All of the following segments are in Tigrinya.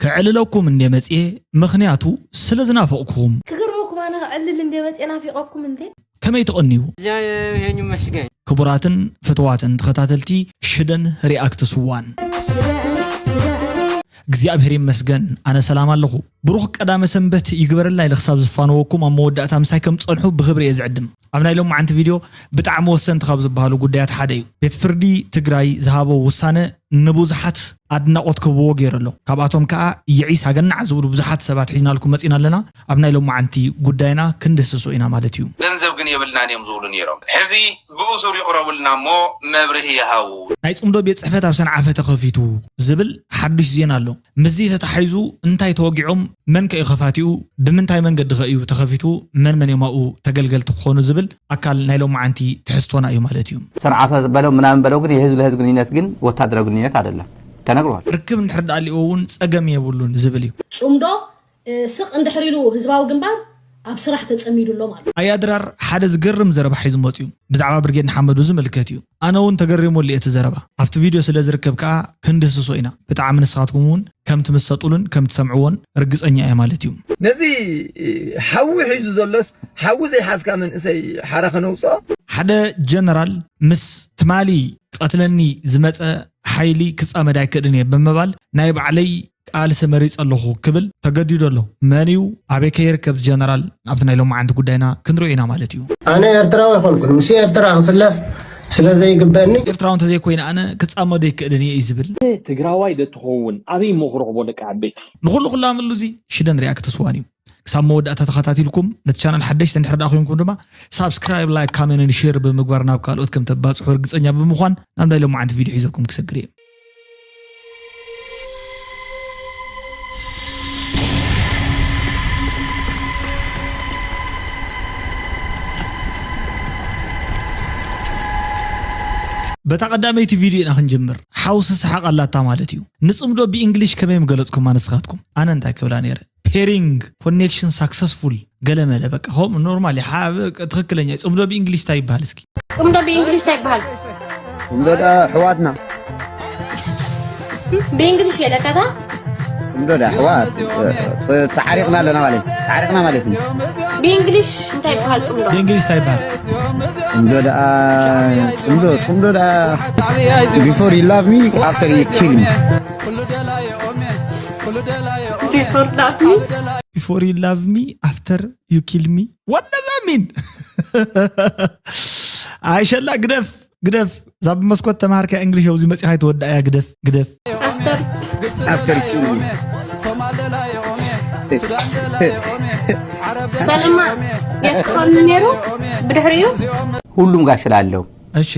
ክዕልለኩም እንደ መጽኤ፣ ምኽንያቱ ስለ ዝናፈቕኩም። ክገርመኩም ኣነ ክዕልል እንደ መጽኤ ናፊቐኩም እንደ ከመይ ትቐንዩ? እግዚአብሔር ይመስገን። ክቡራትን ፍትዋትን ተኸታተልቲ ሽደን ሪኣክትስ ዋን፣ እግዚኣብሔር ይመስገን ኣነ ሰላም ኣለኹ። ብሩኽ ቀዳመ ሰንበት ይግበረልና ኢለ ክሳብ ዝፋነወኩም፣ ኣብ መወዳእታ ምሳይ ከም ትጸንሑ ብኽብሪ እየ ዝዕድም። ኣብ ናይ ሎማዓንቲ ቪድዮ ብጣዕሚ ወሰንቲ ካብ ዝበሃሉ ጉዳያት ሓደ እዩ። ቤት ፍርዲ ትግራይ ዝሃቦ ውሳነ ንብዙሓት ኣድናቖት ክህብዎ ገይሩ ኣሎ። ካብኣቶም ከዓ ይዒስ ኣገናዕ ዝብሉ ብዙሓት ሰባት ሒዝናልኩም መፂና ኣለና። ኣብ ናይ ሎማዓንቲ ጉዳይና ክንድህስሶ ኢና ማለት እዩ። ገንዘብ ግን የብልናን እዮም ዝብሉ ነይሮም። ሕዚ ብእሱር ይቕረቡልና እሞ መብርሂ ይሃቡ። ናይ ጽምዶ ቤት ጽሕፈት ኣብ ሰንዓፈ ተኸፊቱ ዝብል ሓዱሽ ዜና ኣሎ። ምስዚ ተታሒዙ እንታይ ተወጊዖም፣ መን ከ እዩ ከፋቲኡ፣ ብምንታይ መንገዲ ከ እዩ ተኸፊቱ፣ መን መን እዮም ኣብኡ ተገልገልቲ ክኾኑ ዝብል ኣካል ናይ ሎማዓንቲ ትሕዝቶና እዩ ማለት እዩ። ሰንዓፈ በለው ምናምን በለው ግን የህዝብ ለህዝብ ግንኙነት ግን ወታደራዊ ግንኙነት አይደለም ተነግሯል። ርክብ እንድሕር ደኣ ኣልዎ እውን ጸገም የብሉን ዝብል እዩ። ጽምዶ ስቕ እንድሕር ኢሉ ህዝባዊ ግንባር ኣብ ስራሕ ተጸሚዱ ኣሎ ማለት እዩ። ኣያ ድራር ሓደ ዝገርም ዘረባ ሒዙ መፅዩ። ብዛዕባ ብርጌድ ንሓመዱ ዝምልከት እዩ። ኣነ እውን ተገሪሞሉ እቲ ዘረባ ኣብቲ ቪድዮ ስለ ዝርከብ ከዓ ክንድህስሶ ኢና። ብጣዕሚ ንስኻትኩም እውን ከም ትምሰጡሉን ከም ትሰምዕዎን ርግፀኛ እየ ማለት እዩ። ነዚ ሓዊ ሒዙ ዘሎስ ሓዊ ዘይሓዝካ መንእሰይ ሓራ ከነውፅኦ? ሓደ ጀነራል ምስ ትማሊ ክቐትለኒ ዝመፀ ሓይሊ ክፃመድ ኣይክእልን እየ ብምባል ናይ ባዕለይ ቃልሲ መሪፀ ኣለኹ ክብል ተገዲዱ ኣሎ። መን እዩ? ኣበይ ከ ይርከብ ጀነራል? ኣብቲ ናይ ሎማዓንቲ ጉዳይና ክንሪኦ ኢና ማለት እዩ። ኣነ ኤርትራዊ ኣይኮንኩን። ምስ ኤርትራ ክስለፍ ስለ ዘይግበኒ። ኤርትራዊ እንተዘይኮይነ ኣነ ክፃመዶ ይክእልን እየ እዩ ዝብል። ትግራዋይ ዶ ትኸውን ኣበይ እሞ ክረኽቦ ደቂ ዓበይቲ። ንኹሉ ክላመሉ እዚ ሽደን ሪኣክትስ ዋን እዩ። ክሳብ መወዳእታ ተኸታቲልኩም ነቲ ቻናል ሓደሽቲ እንድሕር ደኣ ኮይንኩም ድማ ሳብስክራይብ፣ ላይክ፣ ካሜንትን ሼር ብምግባር ናብ ካልኦት ከም ተባፅሑ ርግፀኛ ብምዃን ናብ ናይ ሎማዓንቲ ቪድዮ ሒዘኩም ክሰግር እየ። በታ ቀዳመይቲ ቪድዮ ኢና ክንጅምር። ሓውሲ ሰሓቕ ኣላታ ማለት እዩ። ንጽምዶ ብእንግሊሽ ከመይ ምገለጽኩማ ንስኻትኩም? ኣነ እንታይ ክብላ ነይረ? Pairing connection successful ገለመለ በቃ ከምኡ ኖርማል እዩ። ሓ- በቃ ትኽክለኛ እዩ። ጽምዶ ብእንግሊሽ እንታይ ይበሃል እስኪ? ጽምዶ ብእንግሊሽ እንታይ ይበሃል? እንዶ ደኣ ኣሕዋትና ብእንግሊሽ የለካታ? እንዶ ደኣ ኣሕዋት እ- እ- ተዓሪቕና ኣለና ማለት እዩ። ተዓሪቕና ማለት እዩ። ብእንግሊሽ እንታይ ይበሃል ጽምዶ? ብእንግሊሽ እንታይ ይበሃል? ጽምዶ ደኣ ጽምዶ ጽምዶ ደኣ before you love me after you kill me Before love me. Before you love me after you kill me. What does that mean? ኣይሸላ ግደፍ ግደፍ እዛ ብመስኮት ተማሃርካ እንግሊሽ ኣብዚ መፂኻ ይትወዳእያ ግደፍ ግደፍ After after you kill me ፈለማ የፍቅረኒ ነይሩ ብድሕሪኡ ሁሉም ጋር እችላለሁ። እሺ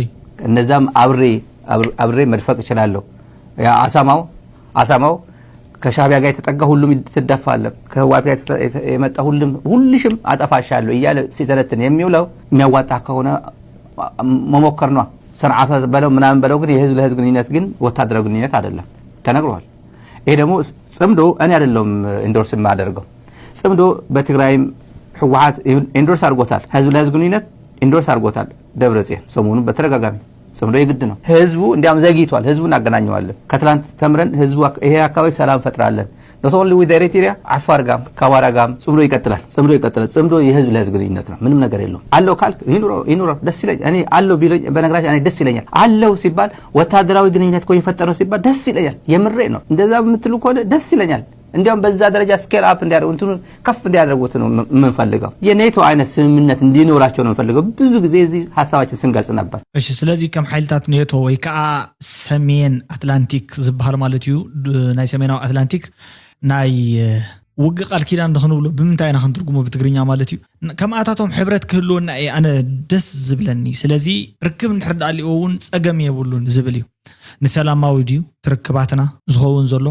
እነዛም አብሬ አብሬ መድፈቅ እችላለሁ። ያ አሳማው አሳማው ከሻቢያ ጋር የተጠጋ ሁሉም ትደፋለህ፣ ከህዋት ጋር የተ- የተ- የመጣ ሁሉም ሁልሽም አጠፋሻለሁ እያለ ሲተነትን የሚውለው የሚያዋጣ ከሆነ መሞከር ነው። ሰንዓፈ በለው ምናምን በለው ግን የህዝብ ለህዝብ ግንኙነት ግን ወታደራዊ ግንኙነት አይደለም ተነግሯል። ይሄ ደግሞ ጽምዶ እኔ አይደለም ኢንዶርስ የማደርገው። ጽምዶ በትግራይም ህወሓት ኢንዶርስ አድርጎታል። ህዝብ ለህዝብ ግንኙነት ኢንዶርስ አድርጎታል። ደብረ ጽዮን ሰሞኑን በተደጋጋሚ ጽምዶ የግድ ነው። ህዝቡ እንዲያም ዘግይቷል። ህዝቡ እናገናኘዋለን። ከትላንት ተምረን ህዝቡ አክ- ይሄ አካባቢ ሰላም ፈጥራለን። Not only with Eritrea አፋር ጋም ከአማራ ጋም ጽምዶ ይቀጥላል። ጽምዶ ይቀጥላል። ጽምዶ የህዝብ ለህዝብ ግንኙነት ነው። ምንም ነገር የለውም። አለው ካልክ ይኑረው ይኑረው ደስ ይለኛል። እኔ አለው ቢለኝ በነገራችን እኔ ደስ ይለኛል። አለው ሲባል ወታደራዊ ግንኙነት እኮ የፈጠረው ሲባል ደስ ይለኛል። የምሬ ነው። እንደዛ የምትሉ ከሆነ ደስ ይለኛል። እንዲያውም በዛ ደረጃ scale up እንዲያደርጉ እንትኑ ከፍ እንዲያደርጉት ነው የምንፈልገው። የኔቶ አይነት ስምምነት እንዲኖራቸው ነው የምንፈልገው። ብዙ ጊዜ እዚህ ሀሳባችን ስንገልጽ ነበር። እሺ ስለዚህ ከም ሓይልታት ኔቶ ወይ ከዓ ሰሜን ኣትላንቲክ ዝበሃል ማለት እዩ ናይ ሰሜናዊ ኣትላንቲክ ናይ ውግእ ቃል ኪዳን ክንብሎ ብምንታይ ኢና ክንትርጉሞ ብትግርኛ ማለት እዩ። ከምኣታቶም ሕብረት ክህልወና እየ ኣነ ደስ ዝብለኒ። ስለዚ ርክብ እንድሕር ደኣ ኣልዎ እውን ጸገም የብሉን ዝብል እዩ። ንሰላማዊ ድዩ ትርክባትና ዝኸውን ዘሎ?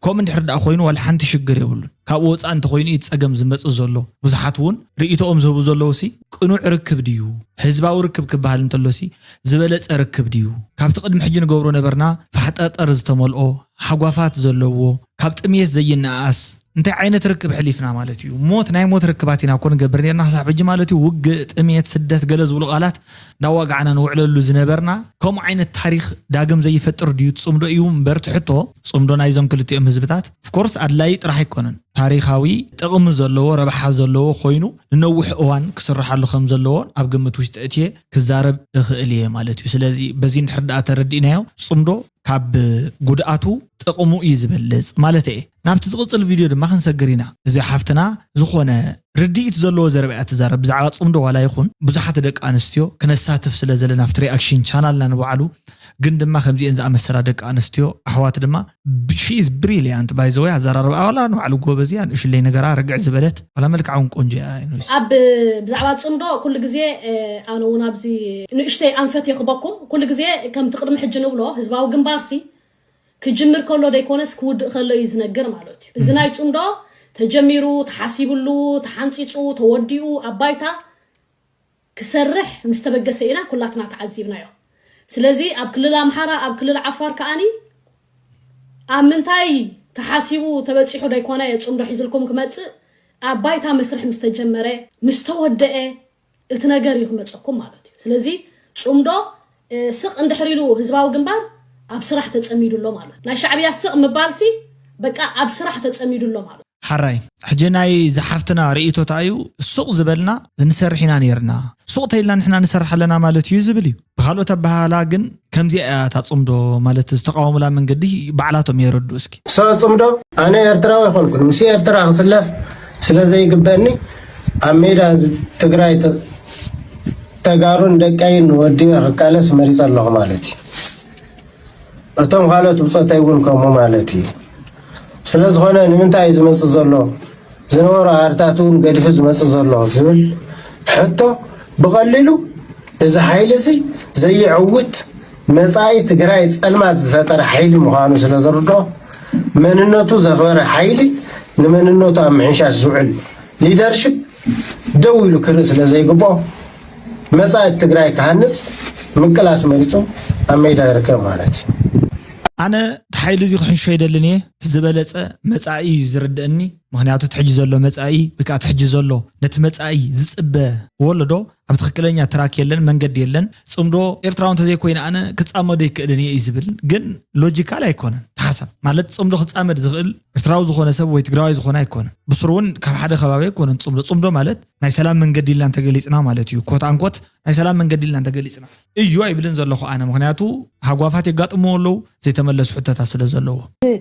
ከምኡ እንድሕር ደኣ ኮይኑ ዋላ ሓንቲ ሽግር የብሉን። ካብኡ ወፃእ እንተኮይኑ እዩ ጸገም ዝመፅእ ዘሎ። ብዙሓት እውን ርእይቶኦም ዝህቡ ዘለዉ ሲ ቅኑዕ ርክብ ድዩ? ህዝባዊ ርክብ ክበሃል እንተሎ ሲ ዝበለፀ ርክብ ድዩ? ካብቲ ቅድሚ ሕጂ ንገብሮ ነበርና ፋሕጠርጠር ዝተመልኦ ሓጓፋት ዘለዎ ካብ ጥምየት ዘይነኣኣስ እንታይ ዓይነት ርክብ ሕሊፍና ማለት እዩ? ሞት፣ ናይ ሞት ርክባት ኢና እኮ ንገብር ነርና ክሳብ ሕጂ ማለት እዩ። ውግእ፣ ጥሜት፣ ስደት፣ ገለ ዝብሉ ቃላት እንዳዋጋዕና ንውዕለሉ ዝነበርና፣ ከምኡ ዓይነት ታሪኽ ዳግም ዘይፈጥር ድዩ ጽምዶ እዩ እምበር እቲ ሕቶ? ጽምዶ ናይዞም ክልቲኦም ህዝብታት ኦፍኮርስ ኣድላይ ጥራሕ ኣይኮነን። ታሪኻዊ ጥቕሚ ዘለዎ፣ ረብሓ ዘለዎ ኮይኑ ንነዊሕ እዋን ክስርሓሉ ከም ዘለዎን ኣብ ግምት ውሽጢ እትየ ክዛረብ እኽእል እየ ማለት እዩ። ስለዚ በዚ እንድሕር ደኣ ተረዲእናዮ ጽምዶ ካብ ጉድኣቱ ጥቕሙ እዩ ዝበልጽ ማለት እየ። ናብቲ ዝቕጽል ቪድዮ ድማ ክንሰግር ኢና። እዚ ሓፍትና ዝኾነ ርድኢት ዘለዎ ዘረባ እያ ትዛረብ። ብዛዕባ ጽምዶ ዋላ ይኹን ብዙሓት ደቂ ኣንስትዮ ክነሳትፍ ስለ ዘለና ኣብቲ ሪኣክሽን ቻናልና ንባዕሉ ግን ድማ ከምዚአን ዝኣመሰላ ደቂ ኣንስትዮ ኣሕዋት ድማ she is brilliant by the way ኣዘራርባ ዋላ ንባዕሉ ጎበዝ እያ ንእሽለይ ነገራ ርግዕ ዝበለት ዋላ መልክዓ እውን ቆንጆ እያ ኑስ ኣብ ብዛዕባ ጽምዶ ኩሉ ግዜ ኣነ እውን ኣብዚ ንእሽተይ ኣንፈት የኽበኩም ኩሉ ግዜ ከምቲ ቅድሚ ሕጂ ንብሎ ህዝባዊ ግንባርሲ ክጅምር ከሎ ደይኮነስ ክውድእ ከሎ እዩ ዝነግር ማለት እዩ። እዚ ናይ ጽምዶ ተጀሚሩ፣ ተሓሲብሉ፣ ተሓንጺጹ፣ ተወዲኡ ኣብ ባይታ ክሰርሕ ምስ ተበገሰ ኢና ኩላትና ተዓዚብናዮ። ስለዚ ኣብ ክልል ኣምሓራ፣ ኣብ ክልል ዓፋር ከኣኒ ኣብ ምንታይ ተሓሲቡ ተበጺሑ ደይኮነ ጽምዶ ሒዝልኩም ክመጽእ ኣብ ባይታ መስርሕ ምስ ተጀመረ ምስ ተወደአ እቲ ነገር እዩ ክመፀኩም ማለት እዩ። ስለዚ ፅምዶ ስቕ እንድሕር ኢሉ ህዝባዊ ግንባር ኣብ ስራሕ ተፀሚዱ ኣሎ ማለት እዩ። ናይ ሻዕብያ ስቕ ምባልሲ በቃ ኣብ ስራሕ ተፀሚዱ ኣሎ ማለት እዩ። ሓራይ ሕጂ ናይ ዝሓፍትና ርእይቶታ እዩ ሱቕ ዝበልና ንሰርሕ ኢና ነርና ሱቕ ተይልና ንሕና ንሰርሕ ኣለና ማለት እዩ ዝብል እዩ። ብካልኦት ኣበሃህላ ግን ከምዚኣ እያ እታ ጽምዶ ማለት ዝተቃወሙላ መንገዲ ባዕላቶም የረዱ እስኪ። So ጽምዶ ኣነ ኤርትራዊ ኣይኮንኩን ምስ ኤርትራ ክስለፍ ስለ ዘይግበኒ ኣብ ሜዳ ትግራይ ተጋሩን ደቀይን ወዲበ ክቃለስ መሪፀ ኣለኹ ማለት እዩ። እቶም ካልኦት ብፆተይ እውን ከምኡ ማለት እዩ። ስለ ዝኾነ ንምንታይ እዩ ዝመፅእ ዘሎ ዝነበሩ ሃርታት እውን ገዲፉ ዝመፅእ ዘሎ ዝብል ሕቶ ብቐሊሉ እዚ ሓይሊ እዚ ዘይዕውት መፃኢ ትግራይ ፀልማት ዝፈጠረ ሓይሊ ምዃኑ ስለ ዝርድኦ መንነቱ ዘኽበረ ሓይሊ ንመንነቱ ኣብ ምሕንሻሽ ዝውዕል ሊደርሽፕ ደው ኢሉ ክርኢ ስለ ዘይግብኦ መፃኢ ትግራይ ክሃንፅ ምቅላስ መሪፁ ኣብ ሜዳ ይርከብ ማለት እዩ። ኣነ እቲ ሓይሊ እዚ ክሕንሾ ይደልን እየ። እቲ ዝበለፀ መፃኢ እዩ ዝርድአኒ። ምክንያቱ እቲ ሕጂ ዘሎ መፃኢ ወይ ከዓ እቲ ሕጂ ዘሎ ነቲ መፃኢ ዝፅበ ወለዶ ኣብ ትክክለኛ ትራክ የለን፣ መንገዲ የለን። ፅምዶ ኤርትራዊ እንተዘይኮይነ ኣነ ክፃመዶ ይክእልን እየ እዩ ዝብል። ግን ሎጂካል ኣይኮነን ተሓሳብ ማለት ፅምዶ ክፃመድ ዝኽእል ኤርትራዊ ዝኾነ ሰብ ወይ ትግራዋይ ዝኾነ ኣይኮነን። ብስሩ እውን ካብ ሓደ ከባቢ ኣይኮነን ፅምዶ። ፅምዶ ማለት ናይ ሰላም መንገዲ ኢልና እንተገሊፅና ማለት እዩ። ኮት ኣንኮት ናይ ሰላም መንገዲ ኢልና እንተገሊፅና እዩ ኣይብልን ዘለኹ ኣነ። ምክንያቱ ሃጓፋት የጋጥምዎ ኣለዉ ዘይተመለሱ ሕቶታት ስለ ዘለዎ።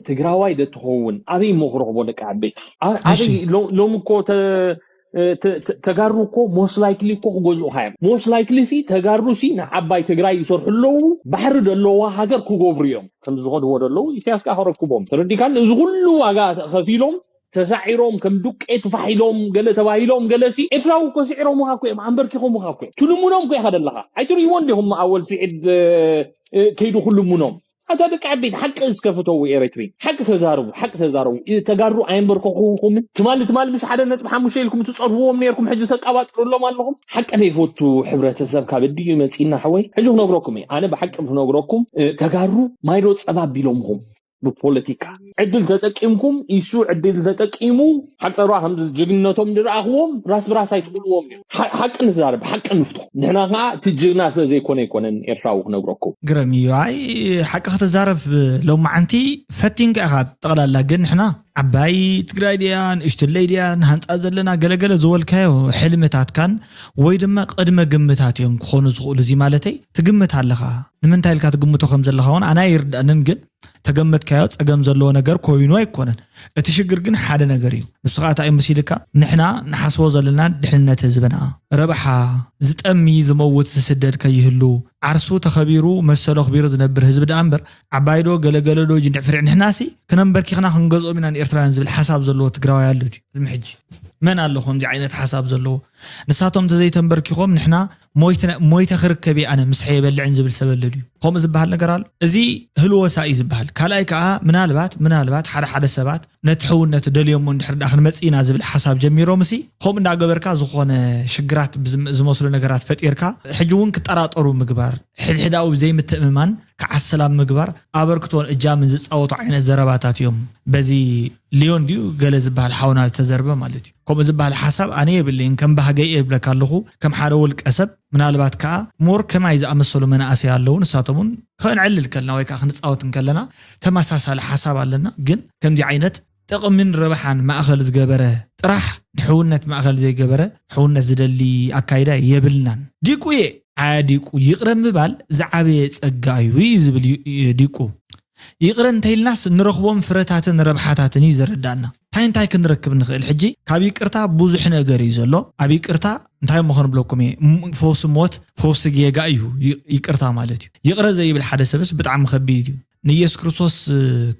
ትግራዋይ ዶ ትኸውን ኣበይ እሞ ክረኽቦ ደቂ ዓበይቲ ኣበይ ሎም እኮ ተጋሩ እኮ most likely እኮ ክገዝኡኻ እዮም most likely ሲ ተጋሩ ሲ ንዓባይ ትግራይ ይሰርሑ ኣለዉ ባሕሪ ደለዋ ሃገር ክገብሩ እዮም ከም ዝኸድዎ ደለዉ ኢሳያስ ከዓ ከረክቦም ተረዲካኒ እዚ ኩሉ ዋጋ ከፊሎም ተሳዒሮም ከም ዱቄት ፋሕ ኢሎም ገለ ተባሂሎም ገለ ሲ ኤርትራዊ እኮ ስዒሮምኻ እኮ እዮም ኣንበርኪኾምኻ እኮ እዮም ትልምኖም እኮ ኢኻ ደለኻ ኣይትርእይዎ እንዲኹም ኣወል ስዒድ ከይዱ ክልምኖም ኣታ ደቂ ዓበይቲ ሓቂ እስከ ፍተው ኤረትሪ ሓቂ ተዛረቡ ሓቂ ተዛረቡ ተጋሩ ኣየንበርከኹኹምን ትማሊ ትማሊ ምስ ሓደ ነጥቢ ሓሙሽተ ኢልኩም ትፀርፍዎም ነርኩም ሕጂ ተቃባጥሩሎም ኣለኹም ሓቂ ዘይፈቱ ሕብረተሰብ ካብ ኣዲኡ መፂና ሓወይ ሕጂ ክነግረኩም እየ ኣነ ብሓቂ ክነግረኩም ተጋሩ ማይዶ ፀባ ቢሎምኹም ብፖለቲካ ዕድል ተጠቂምኩም ኢሱ ዕድል ተጠቂሙ ሓፀሯ ከም ጅግንነቶም ዝረኣኽዎም ራስ ብራስ ኣይትብልዎም እዮም ሓቂ ንዛረብ ሓቂ ንፍቶ ንሕና ከዓ እቲ ጅግና ስለ ዘይኮነ ኣይኮነን ኤርትራዊ ክነግረኩም ግረም እዩ ኣይ ሓቂ ከተዛረብ ሎማዓንቲ ፈቲንካ ኢኻ ጠቕላላ ግን ንሕና ዓባይ ትግራይ ድያ ንእሽትለይ ድያ ንሃንፃ ዘለና ገለገለ ዝበልካዮ ሕልምታትካን ወይ ድማ ቅድመ ግምታት እዮም ክኾኑ ዝኽእሉ እዚ ማለተይ ትግምት ኣለኻ ንምንታይ ኢልካ ትግምቶ ከም ዘለኻ እውን ኣነ ኣይርዳእንን ግን ተገመትካዮ ጸገም ዘለዎ ነገር ኮይኑ ኣይኮነን። እቲ ሽግር ግን ሓደ ነገር እዩ። ንሱ ኸኣ እንታይ እዩ መሲልካ? ንሕና ንሓስቦ ዘለና ድሕንነት ህዝብና፣ ረብሓ፣ ዝጠሚ፣ ዝመውት፣ ዝስደድ ከይህሉ፣ ዓርሱ ተኸቢሩ፣ መሰሉ ኣኽቢሩ ዝነብር ህዝቢ ደኣ እምበር ዓባይዶ ገለገለዶ ጅንድዕ ፍሪዕ ንሕናሲ ክነንበርኪኽና ክንገዝኦም ኢና ንኤርትራውያን ዝብል ሓሳብ ዘለዎ ትግራዋይ ኣሎ ድዩ? ቅድሚ ሕጂ መን ኣሎ ከምዚ ዓይነት ሓሳብ ዘለዎ? ንሳቶም እንተዘይተንበርኪኾም ንሕና ሞይተ ክርከብ እየ ኣነ ምስሐ የበልዕን ዝብል ሰብ ኣሎ ድዩ? ከምኡ ዝበሃል ነገር ኣሎ? እዚ ህልወሳ እዩ ዝበሃል። ካልኣይ ከዓ ምናልባት ምናልባት ሓደ ሓደ ሰባት ነቲ ሕውነት ደልዮሞ እንድሕር ደኣ ክንመጽእ ኢና ዝብል ሓሳብ ጀሚሮም እሲ ከምኡ እንዳገበርካ ዝኾነ ሽግራት ዝመስሉ ነገራት ፈጢርካ ሕጂ እውን ክጠራጠሩ ምግባር ሕድሕዳዊ ዘይምትእምማን ክዓስል ኣብ ምግባር ኣበርክቶን እጃምን ዝፃወቱ ዓይነት ዘረባታት እዮም። በዚ ሊዮን ድዩ ገለ ዝበሃል ሓውና ዝተዘርበ ማለት እዩ። ከምኡ ዝበሃል ሓሳብ ኣነ የብለይን፣ ከም ባህገይ የብለካ ኣለኹ፣ ከም ሓደ ውልቀ ሰብ። ምናልባት ከዓ ሞር ከማይ ዝኣመሰሉ መናእሰይ ኣለዉ፣ ንሳቶም እውን ከነዕልል ከለና ወይ ከዓ ክንፃወት እንከለና ተመሳሳሊ ሓሳብ ኣለና። ግን ከምዚ ዓይነት ጥቕምን ረብሓን ማእኸል ዝገበረ ጥራሕ ንሕውነት ማእኸል ዘይገበረ ሕውነት ዝደሊ ኣካይዳ የብልናን። ዲቁ እየ ዓዲቁ ይቕረ ምባል ዝዓበየ ጸጋ እዩ እዩ ዝብል እዩ ዲቁ። ይቕረ እንተኢልናስ ንረኽቦም ፍረታትን ረብሓታትን እዩ ዘረዳእና። እንታይ እንታይ ክንረክብ ንኽእል? ሕጂ ካብ ይቅርታ ብዙሕ ነገር እዩ ዘሎ። ኣብ ይቅርታ እንታይ እሞ ክንብለኩም እየ? ም- ፈውሲ ሞት፣ ፈውሲ ጌጋ እዩ ይ- ይቅርታ ማለት እዩ። ይቕረ ዘይብል ሓደ ሰብስ ብጣዕሚ ከቢድ እዩ። ንኢየሱስ ክርስቶስ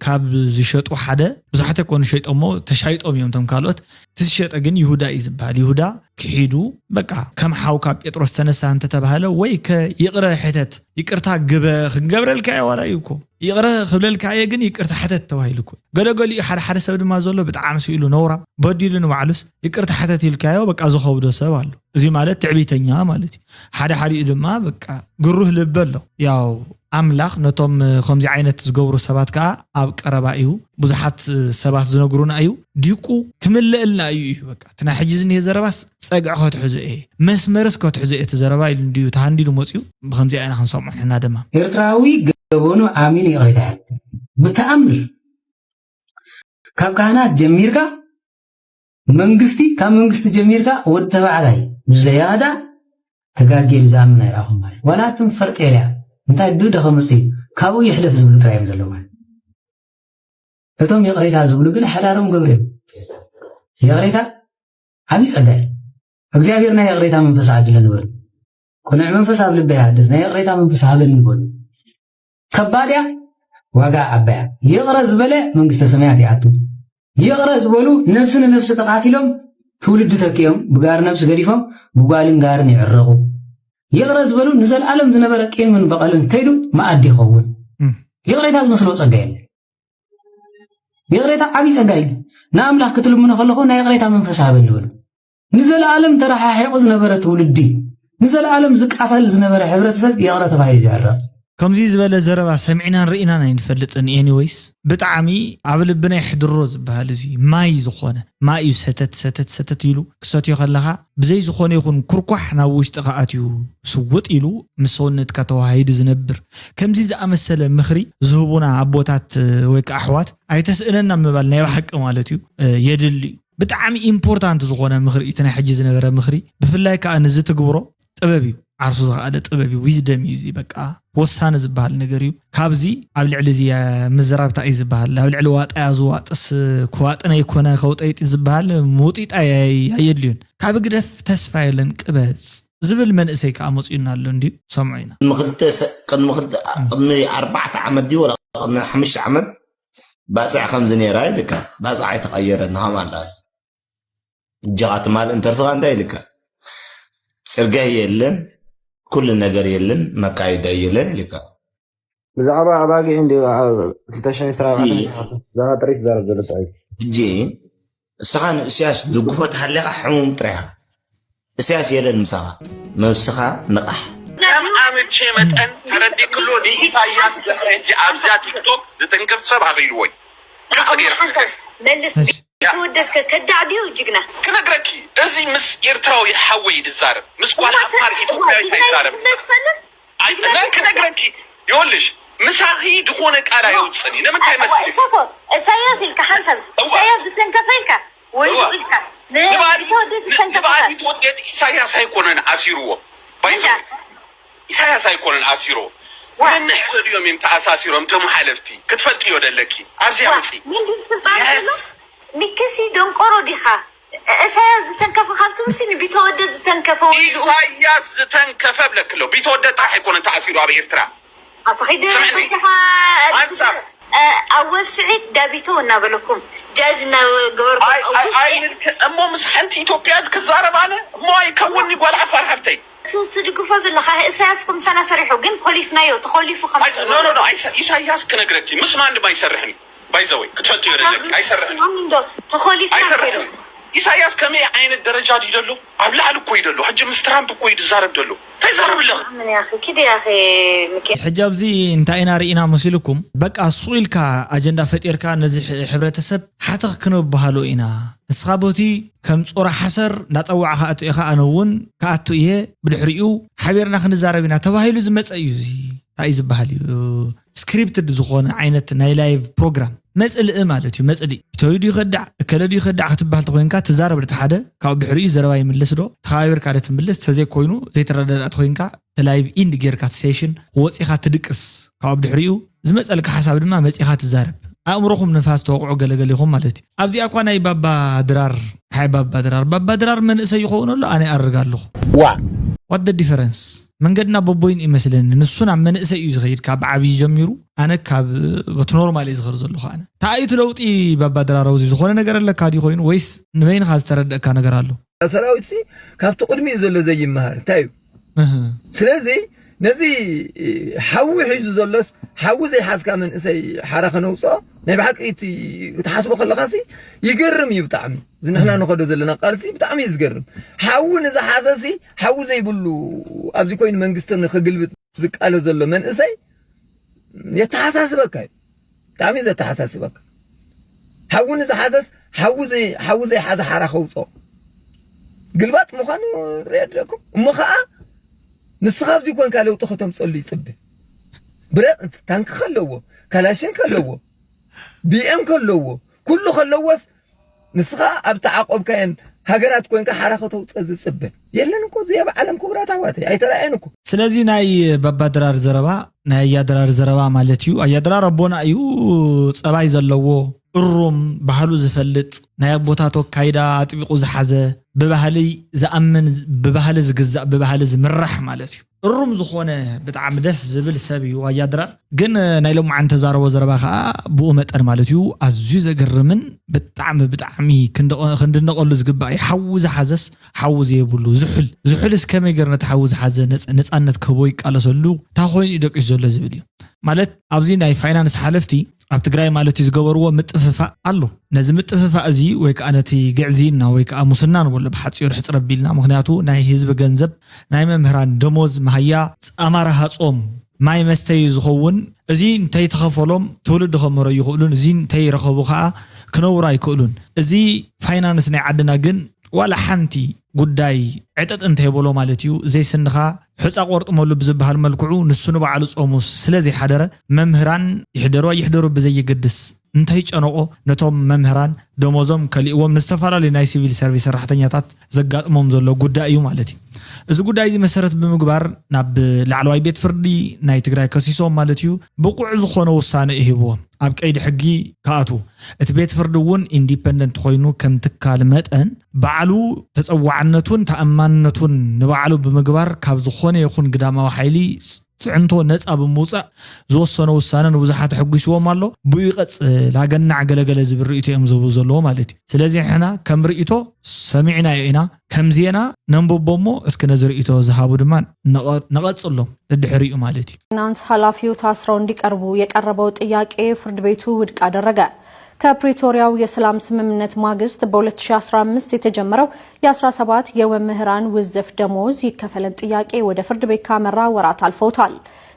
ካብ ዝሸጡ ሓደ፣ ብዙሓት ኣይኮኑ ሸይጦሞ፣ ተሻይጦም እዮም እቶም ካልኦት። እቲ ዝሸጠ ግን ይሁዳ እዩ ዝበሃል። ይሁዳ ክሒዱ፣ በቃ ከም ሓውካ ጴጥሮስ ተነሳ እንተተባህለ፣ ወይ ከ ይቕረ ሕተት፣ ይቅርታ ግበ ክንገብረልካ እየ ዋላ እዩ እኮ፣ ይቕረ ክብለልካ እየ ግን ይቅርታ ሕተት ተባሂሉ እኮ። ገለገሊኡ ሓደ ሓደ ሰብ ድማ ዘሎ ብጣዕሚ ስኢሉ ነውራም በዲሉ ንባዕሉስ ይቅርታ ሕተት ኢልካዮ በቃ ዝኸብዶ ሰብ ኣሎ። እዚ ማለት ትዕቢተኛ ማለት እዩ። ሓደ ሓዲኡ ድማ በቃ ግሩህ ልቢ ኣሎ። ያው ኣምላኽ ነቶም ከምዚ ዓይነት ዝገብሩ ሰባት ከዓ ኣብ ቀረባ እዩ። ብዙሓት ሰባት ዝነግሩና እዩ። ዲቁ ክምልእልና እዩ እዩ በቃ። እቲ ናይ ሕጂ ዝኒሄ ዘረባስ ጸግዒ ከትሕዞ እየ፣ መስመርስ ከትሕዞ እየ እቲ ዘረባ ኢሉ እንድዩ ተሃንዲዱ መፅዩ። ብከምዚኣ ኢና ክንሰምዖ ንሕና ድማ። ኤርትራዊ ገበኑ ኣሚኑ ይቕሬታ ይሓትት። ብተኣምር ካብ ካህናት ጀሚርካ መንግስቲ፣ ካብ መንግስቲ ጀሚርካ ወዲ ተባዕታይ ብዘያዳ ተጋጌሉ ዝኣምን ኣይረኣኹን ማለት ዋላ እትም ፈርጤልያ እንታይ ዱ ደኸመፅ እዩ ካብኡ ይሕለፍ ዝብሉ ጥራይ እዮም ዘለዉ ማለት። እቶም ይቕሬታ ዝብሉ ግን ሓዳሮም ገብሩ እዮም። ይቕሬታ ዓብዪ ጸጋ እዩ። እግዚኣብሔር ናይ ይቕሬታ መንፈስ ዓድለ ንበሉ። ቅኑዕ መንፈስ ኣብ ልበይ ይሃድር፣ ናይ ይቕሬታ መንፈስ ሃበኒ ንበሉ። ከባድ እያ፣ ዋጋ ዓባይ እያ። ይቕረ ዝበለ መንግስተ ሰማያት ይኣቱ። ይቕረ ዝበሉ ነብሲ ንነብሲ ተቓቲሎም ትውልዲ ተኪኦም ብጋር ነብሲ ገዲፎም ብጓልን ጋርን ይዕረቑ። ይቕረ ዝበሉ ንዘለኣለም ዝነበረ ቂምን በቐልን ከይዱ መኣዲ ይኸውን። ይቕሬታ ዝመስሎ ጸጋ የለን። ይቕሬታ ዓብዪ ጸጋ እዩ። ንኣምላኽ ክትልምኖ ከለኹ ናይ ይቕሬታ መንፈስ ሃበኒ በሉ። ንዘለኣለም ተረሓሒቑ ዝነበረ ትውልዲ፣ ንዘለኣለም ዝቃተል ዝነበረ ሕብረተሰብ ይቕረ ተባሂሉ ይዕረቕ። ከምዚ ዝበለ ዘረባ ሰሚዕናን ርኢናን ኣይንፈልጥን። ኤኒወይስ ብጣዕሚ ኣብ ልብና ይሕድሮ ዝበሃል እዚ ማይ ዝኾነ ማይ እዩ ሰተት ሰተት ሰተት ኢሉ ክሰትዮ ከለኻ ብዘይ ዝኾነ ይኹን ኩርኳሕ ናብ ውሽጥኻ ኣትዩ ስውጥ ኢሉ ምስ ሰውነትካ ተዋሃሂዱ ዝነብር። ከምዚ ዝኣመሰለ ምኽሪ ዝህቡና ኣቦታት ወይ ከዓ ኣሕዋት ኣይተስእነና ምባል ናይ ብሓቂ ማለት እዩ የድሊ እዩ። ብጣዕሚ ኢምፖርታንት ዝኾነ ምኽሪ እዩ እቲ ናይ ሕጂ ዝነበረ ምኽሪ። ብፍላይ ከዓ ንዝትግብሮ ጥበብ እዩ። ዓርሱ ዝኸኣለ ጥበብ እዩ። ዊዝደም እዩ እዚ በቃ ወሳኒ ዝበሃል ነገር እዩ። ካብዚ ኣብ ልዕሊ እዚ ምዝራብታ እዩ ዝበሃል። ኣብ ልዕሊ ዋጣያ ዝዋጥስ ክዋጥን ኣይኮነ ከውጠይጢ ዝበሃል ምውጢጣ ኣየድልዩን። ካብ ግደፍ ተስፋ የለን ቅበጽ ዝብል መንእሰይ ከዓ መፅኡና ኣሎ እንድዩ ሰምዑ ኢና። ቅድሚ ክልተ ሰ- ቅድሚ ክልተ ቅድሚ ኣርባዕተ ዓመት ድዩ ወላ ቅድሚ ሓሙሽተ ዓመት ባፅዕ ከምዚ ነይራ ኢልካ ባፅዕ ኣይተቐየረን ሃም ኣላ እጃኻ ትማልእ እንተርፍኻ እንታይ ኢልካ ፅርጋይ የለን ኩሉ ነገር የለን መካይዳ የለን ኢልካ ብዛዕባ ኣባጊዕ እንዲ ክልተ ሽሕን ዕስራን ኣርባዕተን ብዛዕባ ጥሪት ዛረብ ዘሎ ጥራይ እዩ። ሕጂ እስኻ ንእስያስ ድግፎ ተሃሊኻ ሕሙም ጥራይ ኢኻ። እስያስ የለን ምሳኻ። ነብስኻ ንቓሕ። ከም ኣምቼ መጠን ተረዲክሎ ንኢሳያስ ድሕሪ ሕጂ ኣብዛ ቲክቶክ ዝትንክፍ ሰብ ኣኺልዎ እዩ። ግልፂ ገይረ ክነግረኪ። መልስ ተወደድከ ከዳዕ ድዩ ጅግና። ክነግረኪ እዚ ምስ ኤርትራዊ ሓወይ ድዛረብ ምስ ጓል ዓፋር ኢትዮጵያዊት ኣይዛረብ። ኣይትመን ክነግረኪ ይኸውልሽ ምሳኺ ዝኾነ ቃል ኣየውፅን እዩ ንምንታይ መሲልኪ እሳኮ እሳያስ ኢልካ ሓንሳብ እሳያስ ዝተንከፈ ኢልካ ወይሉ ኢልካ ንባዕዲ ተወደድ ዝተንከፈ ንባዕዲ ተወደድ ኢሳያስ ኣይኮነን ኣሲርዎ ባይዘ ኢሳያስ ኣይኮነን ኣሲርዎ ነንሕድኦም እዮም ተኣሳሲሮም እቶም ሓለፍቲ ክትፈልጥዮ ደለኪ ኣብዚኣ ምፂ ሚክሲ ደንቆሮ ዲኻ እሳያስ ዝተንከፈ ካብ ትምህርቲ ንቢተወደድ ዝተንከፈ ወይድኡ ኢሳያስ ዝተንከፈ ብለክሎ ቢተወደድ ጥራሕ ኣይኮነን ተኣሲሩ ኣብ ኤርትራ ኣፈኺደ ስምዕኒ። ፈቲኻ ኣንሳብ ኣወል ስዒድ ዳቢቶ እናበለኩም ጃጅ እናገበርኩም ኣይ- ኣይ- ኣይንልክ- እሞ ምስ ሓንቲ ኢትዮጵያ ክዛረብ ኣነ እሞ ኣይከውንኒ ጓል ዓፋር ሓፍተይ ትድግፎ ዘለኻ እሳያስ ከምሳና ሰሪሑ ግን ኮሊፍናዮ ተኾሊፉ ከም ኣይ- ኖ- ኖ- ኖ፣ ኣይሰ- ኢሳያስ ክነግረኪ ምስ ማንም ኣይሰርሕን ባይዘወይ ክትፈልጥዮ ደለኪ ኣይሰርሕን ዶ ተኾሊፍና ኣይሰርሕን ኢሳያስ ከመይ ዓይነት ደረጃ ድዩ ዘሎ? ኣብ ላዕሊ እኮ እዩ ዘሎ። ሕጂ ምስ ትራምፕ እኮ እዩ ዝዛረብ ዘሎ። እንታይ ይዛረብ ኣለኻ? ምን ያኺ ኪድ ያኺ ምኪ ሕጂ ኣብዚ እንታይ ኢና ርኢና መሲልኩም? በቃ ሱቕ ኢልካ ኣጀንዳ ፈጢርካ ነዚ ሕ- ሕብረተሰብ ሓተኽ ክንበሃሎ ኢና። ንስኻ ቦቲ ከም ጾራ ሓሰር እንዳጠዋዕኻ ኣቶ ኢኻ፣ ኣነ እውን ክኣቱ እየ። ብድሕሪኡ ሓቢርና ክንዛረብ ኢና ተባሂሉ ዝመፀ እዩ። እዚ እንታይ እዩ ዝበሃል እዩ? ስክሪፕትድ ዝኾነ ዓይነት ናይ ላይቭ ፕሮግራም መፅልኢ ማለት እዩ። መፅልኢ እተዩ ድዩ ከዳዕ እከለ ድዩ ከዳዕ ክትበሃል ተኮይንካ ትዛረብ እቲ ሓደ ካብኡ ድሕሪኡ ዘረባ ይምልስ ዶ ተኸባቢርካ ዶ ትምልስ? ተዘይኮይኑ ዘይተረዳዳእ ተኮይንካ እቲ ላይቭ ኢንድ ጌርካ እቲ ሴሽን ወፂኻ ትድቅስ። ካብኡ ድሕሪኡ ዝመፀልካ ሓሳብ ድማ መፂኻ ትዛረብ። ኣእምሮኹም ንፋስ ተወቕዑ ገለገሊኹም ማለት እዩ። ኣብዚኣ እኳ ናይ ባባ ድራር ሓይ ባባ ድራር ባባ ድራር መንእሰይ ይኸውን ኣሎ ኣነ ኣርግ ኣለኹ። ዋ ዋት ደ ዲፈረንስ? መንገድና በቦይን ይመስለኒ። ንሱ ናብ መንእሰይ እዩ ዝኸይድ ካብ ዓብዪ ጀሚሩ። ኣነ ካብ በቲ ኖርማል እየ ዝኸር ዘለኹ። ኣነ ተኣይቱ ለውጢ ባባ ድራር ኣብዚ ዝኾነ ነገር ኣለካ ድዩ ኮይኑ ወይስ ንበይንኻ ዝተረደእካ ነገር ኣሎ? ሰራዊት ሲ ካብቲ ቅድሚኡ ዘሎ ዘይመሃር እንታይ እዩ? እህ። ስለዚ ነዚ ሓዊ ሒዙ ዘሎስ ሓዊ ዘይሓዝካ መንእሰይ ሓራ ከነውፅኦ ናይ ብሓቂ እቲ ክትሓስቦ ከለካ ሲ ይገርም እዩ ብጣዕሚ። እዚ ንሕና ንኸዶ ዘለና ቃልሲ ብጣዕሚ እዩ ዝገርም። ሓዊ ንዝሓዘ ሲ ሓዊ ዘይብሉ ኣብዚ ኮይኑ መንግስቲ ንክግልብጥ ዝቃለ ዘሎ መንእሰይ የተሓሳስበካ እዩ። ብጣዕሚ እዩ ዘተሓሳስበካ። ሓዊ ንዝሓዘስ ሓዊ ዘይ- ሓዊ ዘይሓዘ ሓራ ከውፅኦ ግልባጥ ምዃኑ ሪኦ ኣለኩም። እሞ ከዓ ንስኻ ኣብዚ ኮንካ ለውጢ ከተምፀሉ ይፅበ። ብረ ታንኪ ከለዎ፣ ካላሽን ከለዎ፣ ቢኤም ከለዎ፣ ኩሉ ከለዎስ ንስኻ ኣብ ተዓቆብካየን ሃገራት ኮንካ ሓራ ከተውፀ ዝፅበ የለን እኮ። እዚ ኣብ ዓለም ክቡራት ኣሕዋተይ ኣይተረኣየን እኮ። ስለዚ ናይ ባባድራር ዘረባ ናይ ኣያድራር ዘረባ ማለት እዩ። ኣያድራር ኣቦና እዩ፣ ጸባይ ዘለዎ እሩም፣ ባህሉ ዝፈልጥ፣ ናይ ኣቦታቱ ኣካይዳ ኣጥቢቑ ዝሓዘ፣ ብባህሊ ዝኣምን፣ ብባህሊ ዝግዛእ፣ ብባህሊ ዝምራሕ ማለት እዩ። እሩም ዝኾነ ብጣዕሚ ደስ ዝብል ሰብ እዩ ኣያድራር። ግን ናይ ሎማዓንቲ ተዛረቦ ዘረባ ከዓ ብኡ መጠን ማለት እዩ ኣዝዩ ዘገርምን ብጣዕሚ ብጣዕሚ ክንድቐ- ክንድነቐሉ ዝግባእ እዩ። ሓዊ ዝሓዘስ ሓዊ ዘይብሉ ዝሑል ዝሑልስ ከመይ ገይሩ ነቲ ሓዊ ዝሓዘ ነፃ- ነፃነት ክህቦ ይቃለሰሉ እንታይ ኮይኑ እዩ ደቂሱ ዘሎ ዝብል እዩ። ማለት ኣብዚ ናይ ፋይናንስ ሓለፍቲ ኣብ ትግራይ ማለት እዩ ዝገበርዎ ምጥፍፋእ ኣሎ። ነዚ ምጥፍፋእ እዚ ወይ ከዓ ነቲ ግዕዝይና ወይ ከዓ ሙስና ንበሎ ብሓፂሩ ሕፅር ኣቢልና፣ ምክንያቱ ናይ ህዝቢ ገንዘብ ናይ መምህራን ደሞዝ መሃያ ፃማ ረሃፆም ማይ መስተዩ ዝኸውን እዚ እንተይተኸፈሎም ትውልዲ ከምህሮ ይኽእሉን እዚ እንተይረኸቡ ከዓ ክነብሩ ኣይክእሉን። እዚ ፋይናንስ ናይ ዓድና ግን ዋላ ሓንቲ ጉዳይ ዕጥጥ እንተይበሎ ማለት እዩ ዘይስንኻ ሑፃ ቆርጥመሉ ብዝበሃል መልክዑ ንሱ ንባዕሉ ፆሙ ስለዘይሓደረ መምህራን ይሕደሩ ኣይሕደሩ ብዘይግድስ እንተይጨነቆ ነቶም መምህራን ደሞዞም ከሊእዎም ንዝተፈላለዩ ናይ ሲቪል ሰርቪስ ሰራሕተኛታት ዘጋጥሞም ዘሎ ጉዳይ እዩ ማለት እዩ። እዚ ጉዳይ እዚ መሰረት ብምግባር ናብ ላዕለዋይ ቤት ፍርዲ ናይ ትግራይ ከሲሶም ማለት እዩ ብቑዕ ዝኾነ ውሳነ እዩ ሂብዎም ኣብ ቀይዲ ሕጊ ክኣትዉ። እቲ ቤት ፍርዲ እውን ኢንዲፐንደንት ኮይኑ ከም ትካል መጠን ባዕሉ ተፀዋዕነቱን ተኣማንነቱን ንባዕሉ ብምግባር ካብ ዝኾነ ይኹን ግዳማዊ ሓይሊ ፅዕንቶ ነፃ ብምውፃእ ዝወሰኖ ውሳነ ንብዙሓት ኣሐጒስዎም ኣሎ። ብኡ ይቐፅል ኣገናዕ ገለገለ ዝብል ርእይቶ እዮም ዝህቡ ዘለዎ ማለት እዩ። ስለዚ ንሕና ከም ርእይቶ ሰሚዕናዮ ኢና፣ ከም ዜና ነንብቦ እሞ እስኪ ነዚ ርእይቶ ዝሃቡ ድማ ነቐ- ነቐፅሎም ደድሕሪኡ ማለት እዩ። ፋይናንስ ኃላፊው ታስረው እንዲቀርቡ የቀረበው ጥያቄ ፍርድ ቤቱ ውድቅ አደረገ። ከፕሪቶሪያው የሰላም ስምምነት ማግስት በ2015 የተጀመረው የ17 የመምህራን ውዝፍ ደሞዝ ይከፈለን ጥያቄ ወደ ፍርድ ቤት ካመራ ወራት አልፈውታል።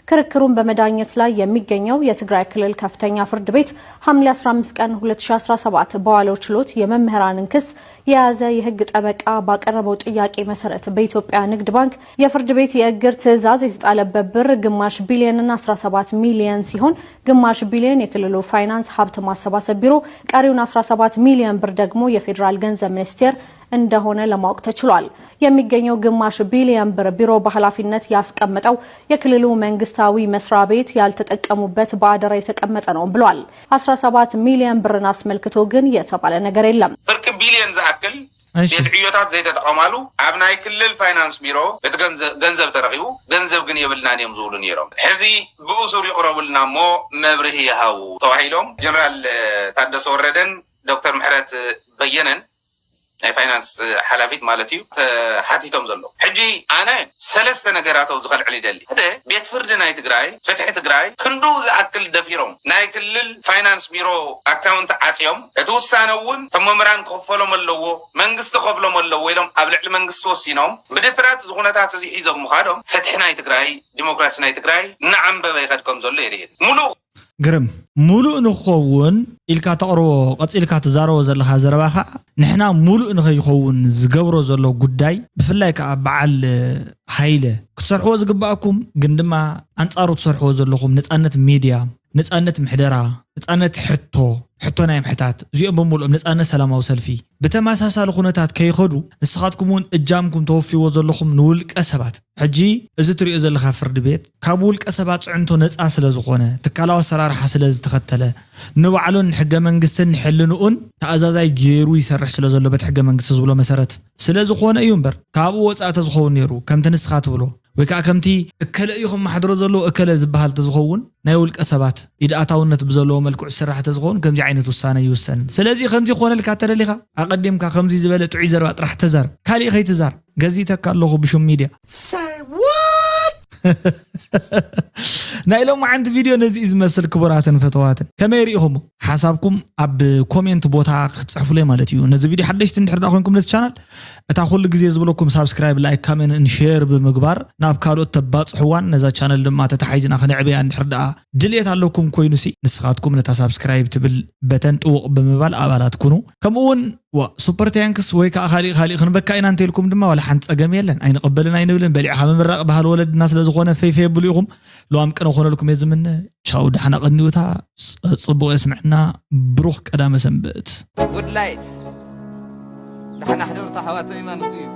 ክርክሩን በመዳኘት ላይ የሚገኘው የትግራይ ክልል ከፍተኛ ፍርድ ቤት ሐምሌ 15 ቀን 2017 በዋለው ችሎት የመምህራንን ክስ የያዘ የህግ ጠበቃ ባቀረበው ጥያቄ መሰረት በኢትዮጵያ ንግድ ባንክ የፍርድ ቤት የእግድ ትዕዛዝ የተጣለበት ብር ግማሽ ቢሊዮንና 17 ሚሊዮን ሲሆን ግማሽ ቢሊዮን የክልሉ ፋይናንስ ሀብት ማሰባሰብ ቢሮ፣ ቀሪውን 17 ሚሊዮን ብር ደግሞ የፌዴራል ገንዘብ ሚኒስቴር እንደሆነ ለማወቅ ተችሏል። የሚገኘው ግማሽ ቢሊዮን ብር ቢሮ በኃላፊነት ያስቀመጠው የክልሉ መንግስታዊ መስሪያ ቤት ያልተጠቀሙበት በአደራ የተቀመጠ ነው ብሏል። 17 ሚሊዮን ብርን አስመልክቶ ግን የተባለ ነገር የለም። ፍርቂ ቢልዮን ዝኣክል እሺ። ቤት ዕዮታት ዘይተጠቐማሉ ኣብ ናይ ክልል ፋይናንስ ቢሮ እቲ ገንዘ- ገንዘብ ተረኺቡ ገንዘብ ግን የብልናን እዮም ዝብሉ ነይሮም። ሕዚ ብእሱር ይቕረቡልና እሞ መብርሂ ይሃቡ ተባሂሎም ጀነራል ታደሰ ወረደን ዶክተር ምሕረት በየነን ናይ ፋይናንስ ሓላፊት ማለት እዩ፣ ተሓቲቶም ዘለዉ። ሕጂ ኣነ ሰለስተ ነገራት ኣብዚ ከልዕል ይደሊ። ሓደ፣ ቤት ፍርዲ ናይ ትግራይ፣ ፍትሒ ትግራይ ክንዱ ዝኣክል ደፊሮም ናይ ክልል ፋይናንስ ቢሮ ኣካውንት ዓፅዮም፣ እቲ ውሳነ እውን እቶም መምህራን ክኽፈሎም ኣለዎ፣ መንግስቲ ክኸፍሎም ኣለዎ ኢሎም ኣብ ልዕሊ መንግስቲ ወሲኖም፣ ብድፍረት እዚ ኩነታት እዚ ሒዞም ምኻዶም ፍትሒ ናይ ትግራይ፣ ዲሞክራሲ ናይ ትግራይ እናዓንበበ ይኸድ ከም ዘሎ የርእየኒ። ሙሉእ ግርም፣ ሙሉእ ንክኸውን ኢልካ ተቕርቦ፣ ቀፂልካ ትዛረቦ ዘለኻ ዘረባ ከዓ ንሕና ሙሉእ ንኸይኸውን ዝገብሮ ዘሎ ጉዳይ፣ ብፍላይ ከዓ በዓል ሃይለ ክትሰርሕዎ ዝግባኣኩም ግን ድማ ኣንፃሩ ትሰርሕዎ ዘለኹም ነፃነት ሚድያ፣ ነፃነት ምሕደራ፣ ነፃነት ሕቶ፣ ሕቶ ናይ ምሕታት፣ እዚኦም ብምሉኦም ነፃነት ሰላማዊ ሰልፊ ብተመሳሳሊ ኩነታት ከይኸዱ ንስኻትኩም እውን እጃምኩም ተወፊዎ ዘለኹም ንውልቀ ሰባት። ሕጂ እዚ ትሪኦ ዘለኻ ፍርዲ ቤት ካብ ውልቀ ሰባት ፅዕንቶ ነፃ ስለ ዝኾነ፣ ትካላዊ ኣሰራርሓ ስለ ዝተኸተለ፣ ንባዕሉን ንሕገ መንግስትን ንሕልንኡን ተኣዛዛይ ገይሩ ይሰርሕ ስለ ዘሎ በቲ ሕገ መንግስቲ ዝብሎ መሰረት ስለ ዝኾነ እዩ እምበር፣ ካብኡ ወፃኢ ተዝኸውን ነይሩ፣ ከምቲ ንስኻ ትብሎ ወይ ከዓ ከምቲ እከለ እዩ ከመሓድሮ ዘለዎ እከለ ዝበሃል ተዝኸውን፣ ናይ ውልቀ ሰባት ኢድ ኣታውነት ብዘለዎ መልክዑ ዝስራሕ ተዝኸውን ከምዚ ዓይነት ውሳነ ይውሰን። ስለዚ ከምዚ ክኾነልካ ተደሊኻ ኣቐዲምካ ከምዚ ዝበለ ጥዑይ ዘረባ ጥራሕ ተዛረብ፣ ካሊእ ከይትዛረብ። ገዚተካ ኣለኹ ብሹም ሚድያ። ናይ ሎማዓንቲ ቪድዮ ነዚ እዩ ዝመስል። ክቡራትን ፈተዋትን ከመይ ርኢኹሞ? ሓሳብኩም ኣብ ኮሜንት ቦታ ክትፅሕፉለይ ማለት እዩ። ነዚ ቪድዮ ሓደሽቲ እንድሕር ዳ ኮይንኩም ነዚ ቻናል፣ እታ ኩሉ ግዜ ዝብለኩም ሳብስክራይብ፣ ላይክ፣ ካሜንት፣ ሼር ብምግባር ናብ ካልኦት ተባፅሕዋን ነዛ ቻነል ድማ ተታሓይዝና ክነዕብያ እንድሕር ደኣ ድልየት ኣለኩም ኮይኑሲ፣ ንስኻትኩም ነታ ሳብስክራይብ ትብል በተን ጥውቕ ብምባል ኣባላት ኩኑ። ከምኡ እውን ዋ ሱፐር ታንክስ ወይ ከዓ ካሊእ ካሊእ ክንበካ ኢና እንተልኩም ድማ ዋላ ሓንቲ ፀገም የለን፣ ኣይንቐበልን ኣይንብልን። በሊዕኻ ምምራቕ ባህሊ ወለድና ስለ ዝኾነ ፈይፈይ የብሉ ኢኹም። ልዋም ቅነ ኮነልኩም እየ ዝምነ። ቻው፣ ደሓና ቀንዩታ። ፅ- ፅቡቕ የስምዕና። ብሩኽ ቀዳመ ሰንበት። ጉድ ላይት ደሓና ሕደሩ ኣሕዋተይ ማለት እዩ።